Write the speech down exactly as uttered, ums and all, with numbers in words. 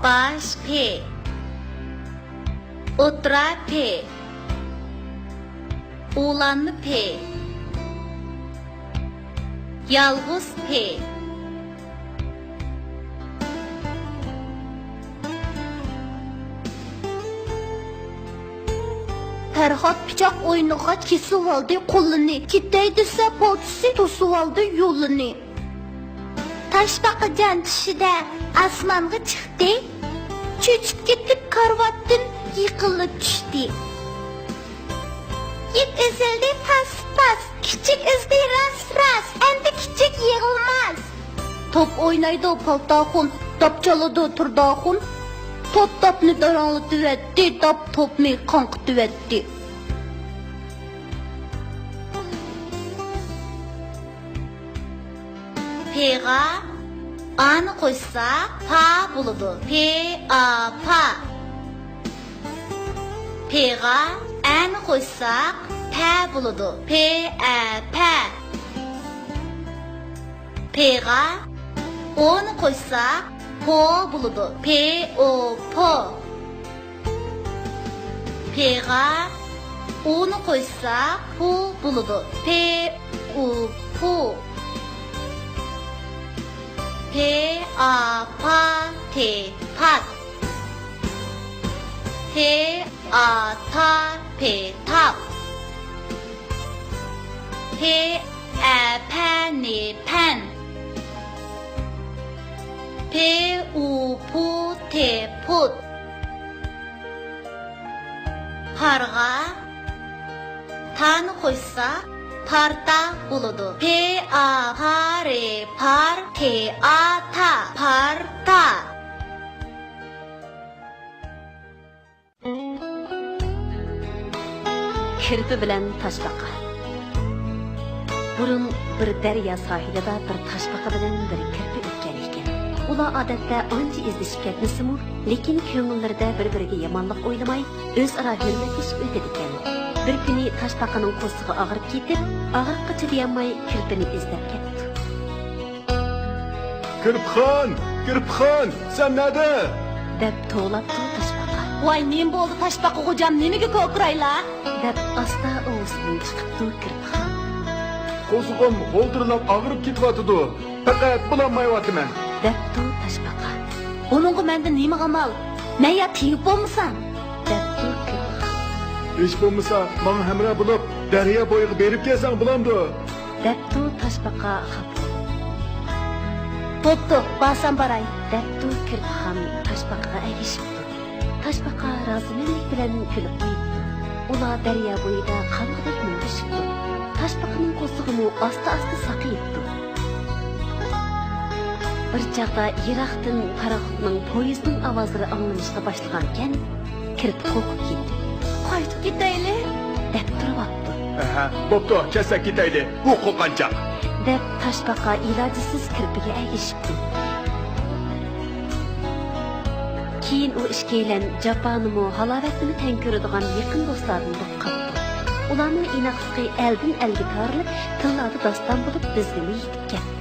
باش پې. ئوتتۇرا پې. ئۇلانما پې. يالغۇز پې. پەرھات پىچاق ئوينىغاچ كېسىۋالدى قولىنى، كېتەي دېسە پوچىسى توسۇۋالدى يولىنى. تاشپاقا جان چۈشىدە ئاسمانغا چىقتى، چۆچۈپ كېتىپ كارىۋاتتىن يىقىلىپ چۈشتى. يىپ ئۈزۈلدى پاس-پاس، كىچىك ئۈزدى راس-راس، ئەمدى كىچىك يىغلىماس. توپ ئوينايدۇ پالتاخۇن، داپ چالىدۇ تۇرداخۇن. توپ داپنى داراڭلىتىۋەتتى، داپ توپنى قاڭقىتىۋەتتى. پېغا ئانى قوشساق پا بولىدۇ. پې ئا پا. پېغا ئەنى قوشساق پە بولىدۇ. پې ئە پە. پېغا ئونى قوشساق پو بولىدۇ. پې ئو پو. پېغا ئۇنى قوشساق پۇ بولىدۇ. پې ئۇ پۇ. پې ئا پا تې پات. پې ئا تا پې تاپ. پې ئە پە نې پەن. پې ئۇ پۇ تې پۇت. پارغا تانى قوشسا پارتا بولىدۇ. پې ئا پا رې پار، تې ئا تا، پارتا. كىرپە بىلەن تاشپاقا. بۇرۇن بىر دەريا ساھىلىدا بىر تاشپاقا بىلەن بىر كىرپە ئۆتكەن ئىكەن. ئۇلار ئادەتتە ئانچە ئىزدىشىپ كەتمىسىمۇ، لېكىن كۆڭۈللىرىدە بىر-بىرىگە يامانلىق ئويلىماي، ئۆزئارا ھۆرمەتلىشىپ ئۆتىدىكەن. بىر كۈنى تاشپاقىنىڭ قورسىقى ئاغرىپ كېتىپ، ئاغرىققا چىدىيالماي كىرپىنى ئىزدەپ كەپتۇ. كىرپىخان! كىرپىخان! سەن نەدە؟ دەپ توۋلاپتۇ تاشپاقا. ۋاي، نېمە بولدى تاشپاقا غوجام، نېمىگە كوكۇرايلا؟ دەپ ئاستا ئاۋازىدىن چىقىپتۇ كىرپىخان. قورسىقىم غولتۇرلاپ ئاغرىپ كېتىۋاتىدۇ. پەقەت بولالمايۋاتىمەن. دەپتۇ تاشپاقا. بۇنىڭغا مەندە نېمە ئامال؟ مەن يا تېگىپ بولمىسام؟ دەپتۇ كىرپىخان. ھېچ بولمىسا ماڭا ھەمراھ بولۇپ دەريا بويىغا بېرىپ كەلسەڭ بولامدۇ؟ دەپتۇ تاشپاقا خاپا بولۇپ. بوپتۇ، بارسام باراي. دەپتۇ كىرپىخان تاشپاقىغا ئەگىشىپتۇ. تاشپاقا رازىمەنلىك بىلەن كۈلۈپ قويۇپتۇ. ئۇلار دەريا بويىدا قانغۇدەك مۈڭگۈشۈپتۇ. تاشپاقىنىڭ قورسىقىمۇ ئاستا-ئاستا ساقىيىپتۇ. بىر چاغدا يىراقتىن پاراخوتنىڭ، پويىزنىڭ ئاۋازلىرى ئاڭلىنىشقا باشلىغانىكەن، كىرپە قورقۇپ كېتىپ، قايتىپ كېتەيلى، دەپ تۇرۇۋاپتۇ. ئەھە، بوپتۇ، كەتسەك كېتەيلى، بۇ قورققانچاق. دەپ تاشپاقا ئىلاجسىز كىرپىگە ئەگىشىپتۇ. كېيىن ئۇ ئىككىيلەن جاپانىمۇ، ھالاۋەتنىمۇ تەڭ كۆرىدىغان يېقىن دوستلاردىن بولۇپ قاپتۇ. ئۇلارنىڭ ئىناقلىقى ئەلدىن ئەلگە تارىلىپ، تىللاردا داستان بولۇپ، بىزگىمۇ يېتىپ كەپتۇ.